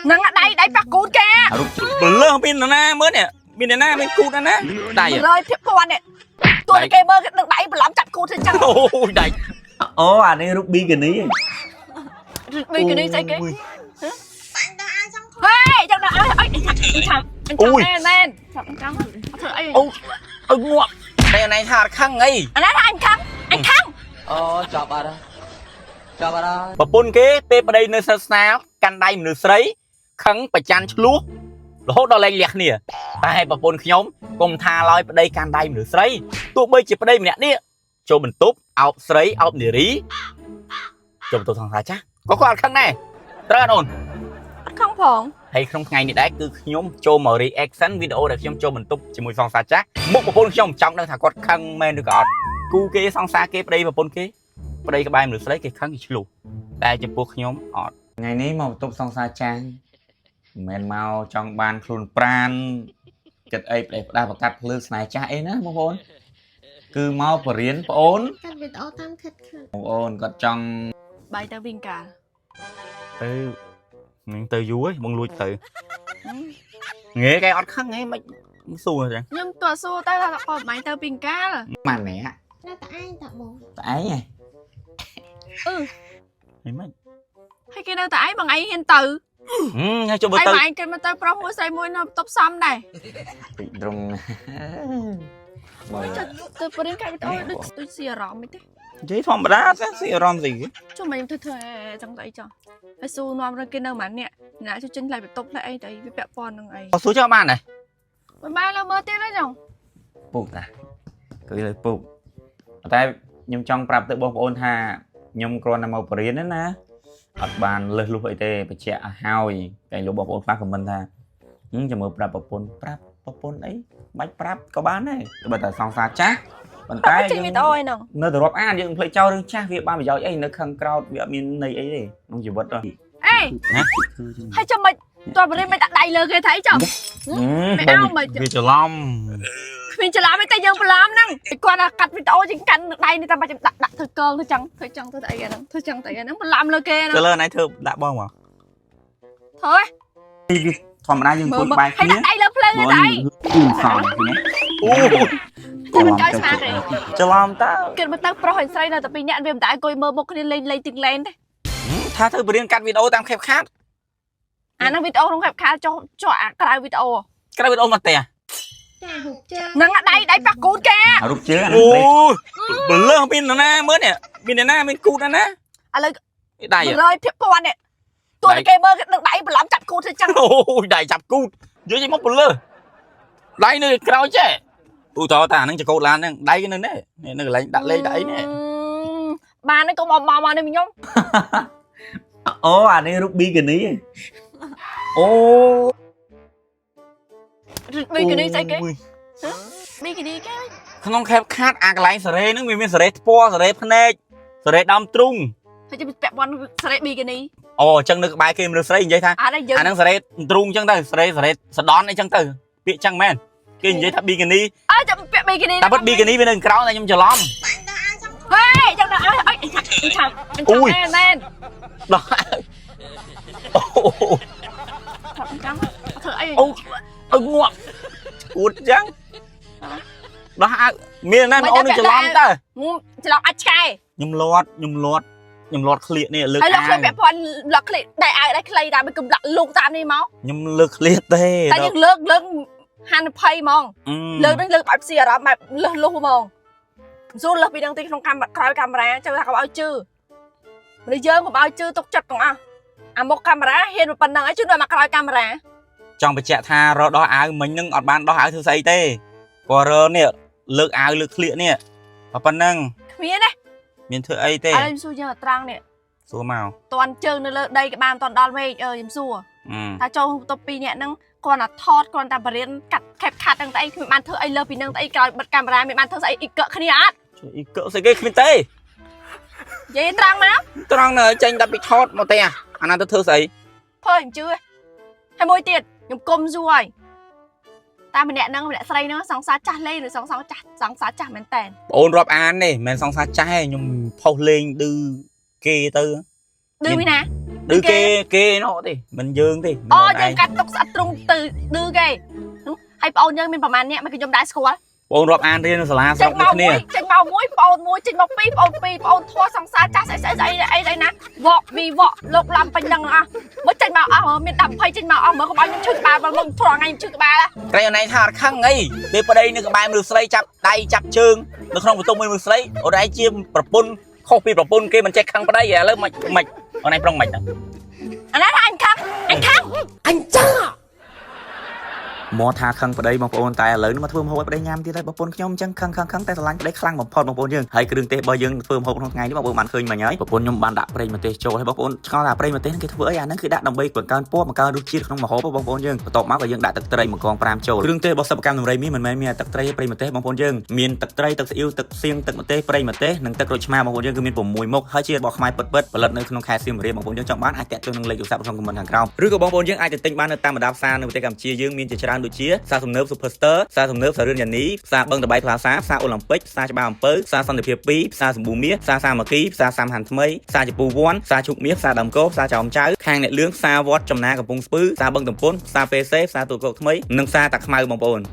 ហ្នឹងដៃដៃប៉ះគូតគេ អារូបបលើសមាននរណាមើលនេះមាននរណាមានគូតណាណាដៃ 100ភាគពាន់នេះទួគេមើលនឹងដៃបន្លំចាប់គូតធ្វើចឹង អូយដៃ អូអានេះរូបប៊ីកានី មីកនេះស្អីគេ បាញ់ដល់អាវចង់ ហេចឹងដល់អើយឆាប់ឆាប់មែនមែនឆាប់ចាំធ្វើអី អូឲ្យងាប់តែណៃថាអត់ខឹងអី អាណាថាអញខឹងអញខឹង អូចប់អត់ហើយចប់អត់ហើយ ប្រពន្ធគេពេលប្តីនៅស្និទ្ធស្នាលកាន់ដៃមនុស្សស្រីខឹងប្រច័នឆ្លោះរហូតដល់លែងលះគ្នាតែប្រពន្ធខ្ញុំកុំថាឡើយប្តីកាន់ដៃមនុស្សស្រីទោះបីជាប្តីម្នាក់នេះចូលបន្ទប់អោបស្រីអោបនារីចូលបន្ទប់សង្សារចាស់ក៏គាត់អត់ខឹងដែរត្រូវអត់អូន អត់ខឹងផង ហើយក្នុងថ្ងៃនេះដែរគឺខ្ញុំចូលមក reaction វីដេអូដែលខ្ញុំចូលបន្ទប់ជាមួយសង្សារចាស់មុខប្រពន្ធខ្ញុំចង់ដឹងថាគាត់ខឹងមែនឬក៏អត់គូគេសង្សារគេប្តីប្រពន្ធគេប្តីក្បែរមនុស្សស្រីគេខឹងគេឆ្លោះតែចំពោះខ្ញុំអត់ ថ្ងៃនេះមកបន្ទប់សង្សារចាស់មិនមែនមកចង់បានខ្លួនប្រានគិតអីប្តេផ្ដាស់ប្រកាត់ភ្លើងស្នេហ៍ចាស់អីណាបងប្អូនគឺមកបរៀនបងអូន កាត់វីដេអូតាមខិតខិត បងប្អូនគាត់ចង់ បាយទៅវិញកាល ទៅនឹងទៅយូរហីបងលួចទៅងាយគេអត់ខឹងហីមិនសួរចឹង ខ្ញុំតួសួរទៅថាគាត់បាយទៅវិញកាល ម៉ាននេះ នៅតែឯងតបង តែឯងហ៎ អឺ ហីមិន ហើយគេនៅតែឯងបងឯងហ៊ានទៅ ហើយចូលទៅ ហើយបងឯងគេមកទៅប្រុសមួយស្រីមួយនៅបន្ទប់សំដែរ ពីត្រង់មើល ទៅបរិញ្ញាកាត់វីដេអូដូចដូចស៊ីអារម្មណ៍មិនទេ និយាយធម្មតាទេស៊ីអារម្មណ៍ស្អីគេ ចុះមកខ្ញុំធ្វើធ្វើចង់ទៅអីចុះហើយស៊ូនាំរឿងគេនៅម៉ាននេះណាជួយចេញថ្លៃបន្ទប់ថ្លៃអីទៅវាពាក់ព័ន្ធនឹងអី អត់សួរចោលបានដែរ មិនបានលើមើលទៀតទេចុង ពុកតាគឺលើពុកតែខ្ញុំចង់ប្រាប់ទៅបងប្អូនថាខ្ញុំគ្រាន់តែមកបរៀនទេណាអត់បានលឹះលុះអីទេបញ្ជាក់ឲ្យហើយតែលោកបងប្អូនខ្លះខមមិនថាហឹមចាំមើលប្រាប់ប្រពន្ធប្រាប់ប្រពន្ធអីបាច់ប្រាប់ក៏បានដែរបើតែសង្សារចាស់ប៉ុន្តែ ចេញវីដេអូអីហ្នឹង នៅតែរាប់អានយើងភ្លេចចោលរឿងចាស់វាបានប្រយោជន៍អីនៅខឹងក្រោតវាអត់មានន័យអីទេក្នុងជីវិតហ៎ អេហើយចាំមិនតើបរិមិនដាក់ដៃលើគេថាអីចុះមិនអោមិន វាច្រឡំ គ្មានច្រឡំទេតែយើងបន្លំហ្នឹងគាត់ថាកាត់វីដេអូជាងកាន់ដៃនេះតែបាច់ដាក់ដាក់ធ្វើកងធ្វើចឹងធ្វើចឹងធ្វើអីហ្នឹងធ្វើចឹងទៅអីហ្នឹងបន្លំលើគេហ្នឹង ទៅលើណៃធ្វើដាក់បងមក ធ្វើ ធម្មតាយើង មើល អង្គុយបែក ហើយ គ្នា ដាក់ដៃលើភ្លើង បើ ទេអី គឺសំឃើញទេ អូ តែមិនកោយស្មាទេ ច្រឡំតើ គិតមកទៅប្រុសហើយស្រីនៅតែពីរនាក់វាមិនតែអង្គុយមើលមុខគ្នាលេងលេងទីងលែនទេ ថាធ្វើបរៀនកាត់វីដេអូតាមខេបខាត អាហ្នឹងវីដេអូក្នុងខេបខាចុះចុះអាក្រៅវីដេអូ ក្រៅវីដេអូមកផ្ទះ ចារូបជើង ហ្នឹងដៃដៃប៉ះគូតគេ អារូបជើងអា អូ នេះ យបលើសមាននរណាមើលនេះមាននរណាមានគូតណាណា ឥឡូវ ដៃ 100ភាគពាន់នេះទួគេមើលនឹងដៃបន្លំចាប់គូតធ្វើចឹង អូយដៃចាប់គូតយកចេញមកបលើសដៃនៅក្រោយចេះឧទាហរណ៍តាហ្នឹងចកោតឡានហ្នឹងដៃនៅនេះនៅកន្លែងដាក់លេខដាក់អីនេះ បានហ្នឹងកុំមកមកនេះខ្ញុំ អូអានេះរូបប៊ីកានី អូ ប៊ីគីនីស្អីគេប៊ីគីនីគេ ក្នុងខេបខាតអាកន្លែងសេរីហ្នឹងវាមានសេរីថ្ពាល់សេរីភ្នែកសេរីដើមទ្រូង ហើយจะពាក់ព័ន្ធសេរីប៊ីគីនី អូអញ្ចឹងនៅក្បែរគេមនុស្សស្រីនិយាយថា អត់ទេយើង អាហ្នឹងសេរីទ្រូងអញ្ចឹងទៅសេរីសេរីសដន់អីចឹងទៅពាក្យចឹងមែនគេនិយាយថាប៊ីកានី អើចាំពាក់ប៊ីគីនី តែពិតប៊ីកានីវានៅក្រោយតែខ្ញុំច្រឡំ បាញ់ដល់អាវចង់ ហេចឹងដល់អើយឆាប់ឆាប់មែនមែន ដល់អូ ឆាប់ចាំធ្វើអី អូឲ្យងាប់អួតចឹងដោះអាវមានណាអូននឹងច្រឡំតើ ច្រឡំអាចឆ្កែ ខ្ញុំលាត់ខ្ញុំលាត់ខ្ញុំលាត់ក្លៀកនេះលើក ហើយល អាវ ក់ខ្លីពាក់ព័ន្ធលក់ខ្លីដៃអាវដៃខ្លីតាមកុំលាក់លូកតាមនេះមក ខ្ញុំលើកក្លៀកទេ តែយើងលើកលើកហានិភ័យហ្មងលើកនឹងលើកបែបស៊ីអារម្មណ៍បែបលឹះលុះហ្មងសួរលើសពីនឹងទីក្នុងកាមេក្រោយកាមេរ៉ាចាំថាកុំឲ្យជឿមនុស្សយើងកុំឲ្យជឿទុកចិត្តទាំងអស់អាមុខកាមេរ៉ាហ៊ានប៉ុណ្ណឹងហើយជឿដល់មកក្រោយកាមេរ៉ា ចង់បញ្ជាក់ថារកដោះអាវមិញនឹងអត់បានដោះអាវធ្វើស្អីទេគាត់រើនេះលើកអាវលើកក្លៀកនេះប៉ុណ្ណឹង គ្មានទេ មានធ្វើអីទេ ឥឡូវខ្ញុំសួរយើងឲ្យត្រង់នេះ សួរមក តន់ជើងនៅលើដីក៏បានតន់ដល់មេឃអើខ្ញុំសួរថាចូលបន្ទប់ពីរនាក់ហ្នឹងគ្រាន់តែថតគ្រាន់តែបរៀនកាត់ខេបខាត់ហ្នឹងតែអីគ្មានបានធ្វើអីលើសពីហ្នឹងតែអីក្រោយបិទកាមេរ៉ាមានបានធ្វើស្អីអ៊ីកកគ្នាអត់ ជួយអ៊ីកស្អីគេគ្មានទេ និយាយត្រង់មក ត្រង់នៅចេញតែពីថតមកទេអាណាទៅធ្វើស្អី ភើខ្ញុំជឿហើយមួយទៀតខ្ញុំគុំសួរហើយតាមម្នាក់ហ្នឹងម្នាក់ស្រីហ្នឹងសង្សារចាស់លេងឬសង្សារចាស់សង្សារចាស់មែនតើ បងអូនរាប់អានទេមិនមែនសង្សារចាស់ទេខ្ញុំផុសលេងឌឺគេទៅ ឌឺពីណា ឌឺគេគេណោះទេមិនយើងទេមិន អូ អូនឯង យើងកាត់ទុកស្អិតទ្រុងទៅឌឺគេហើយប្អូនយើងមានប្រហែលអ្នកមិនខ្ញុំដែរស្គាល់ បងរាប់អានរៀននៅសាលាស្ ចេញ រុកដូចគ្នា មកមួយចេញមកមួយប្អូនមួយចេញមកពីរប្អូនពីរប្អូនធัวសង្សារចាស់ស្អីស្អីស្អីអីស្អីណាវកវីវកលោកឡំពេញនឹងអស់មើលចេញមកអស់មាន10 20ចេញមកអស់មើលកុំឲ្យខ្ញុំឈឺក្បាលមកមុខធัวថ្ងៃខ្ញុំឈឺក្បាល ក្រែអូនឯងថាអត់ខឹងអីពេលប្តីនៅក្បែរមនុស្សស្រីចាប់ដៃចាប់ជើងនៅក្នុងបន្ទប់មួយមនុស្សស្រីអូនឯងជាប្រពន្ធខុសពីប្រពន្ធគេមិនចេះខឹងប្តីឥឡូវមិនមិនអូនឯងប្រុងមិនហ្នឹង អាណាថាអញខឹងអញខឹង អញចឹង មកថាខឹងប្តីបងប្អូនតែឥឡូវនេះមកធ្វើម្ហូបឲ្យប្តីញ៉ាំទៀតហើយបងប្អូនខ្ញុំអញ្ចឹងខឹងខឹងខឹងតែស្រឡាញ់ប្តីខ្លាំងបំផុតបងប្អូនយើងហើយគ្រឿងទេសរបស់យើងធ្វើម្ហូបក្នុងថ្ងៃនេះបងប្អូនបានឃើញមិញហើយបងប្អូនខ្ញុំបានដាក់ប្រេងម្ទេសចូលហើយបងប្អូនឆ្ងល់ថាប្រេងម្ទេសហ្នឹងគេធ្វើអីអាហ្នឹងគឺដាក់ដើម្បីបង្កើនពណ៌បង្កើនរសជាតិក្នុងម្ហូបបងប្អូនយើងបន្ទាប់មកក៏យើងដាក់ទឹកត្រីមួយកង5ចូលគ្រឿងទេសរបស់សិប្បកម្មដំរីមាសមិនមែនមានតែទឹកត្រីប្រេងម្ទេសបងប្អូនយើងមានទឹកត្រីទឹកស៊ីអ៊ីវទឹកសៀងទឹកម្ទេសប្រេងម្ទេសនិងទឹកក្រូចឆ្មាបងប្អូនយើងគឺមាន6មុខហើយជារបស់ខ្មែរពិតៗផលិតនៅក្នុងខេត្តសៀមរាបបងប្អូនយើងចង់បានអាចតាក់ទងនឹងលេខទូរស័ព្ទក្នុង comment ខាងក្រោមឬក៏បងប្អូនយើងអាចទៅទិញបាននៅតាមបណ្ដាផ្សារនៅប្រទេសកម្ពុជាយើងមានជាច្រើនដូចជាផ្សារទំនើប Super Store ផ្សារទំនើបសារឿនយ៉ានីផ្សារបឹងតបៃផ្លាសាផ្សារអូឡ িম্প ិកផ្សារច្បារអំពៅផ្សារសន្តិភាព2ផ្សារសម្បូរមាសផ្សារសាមគ្គីផ្សារសាមហានថ្មីផ្សារជពូវ័នផ្សារឈូកមាសផ្សារដើមកោផ្សារចោមចៅខាងអ្នកលឿងផ្សារវត្តចំណាកំពង់ស្ពឺផ្សារបឹងតំពុនផ្សារ PC ផ្សារទូកោកថ្មីនិងផ្សារតាខ្មៅបងប្អូន។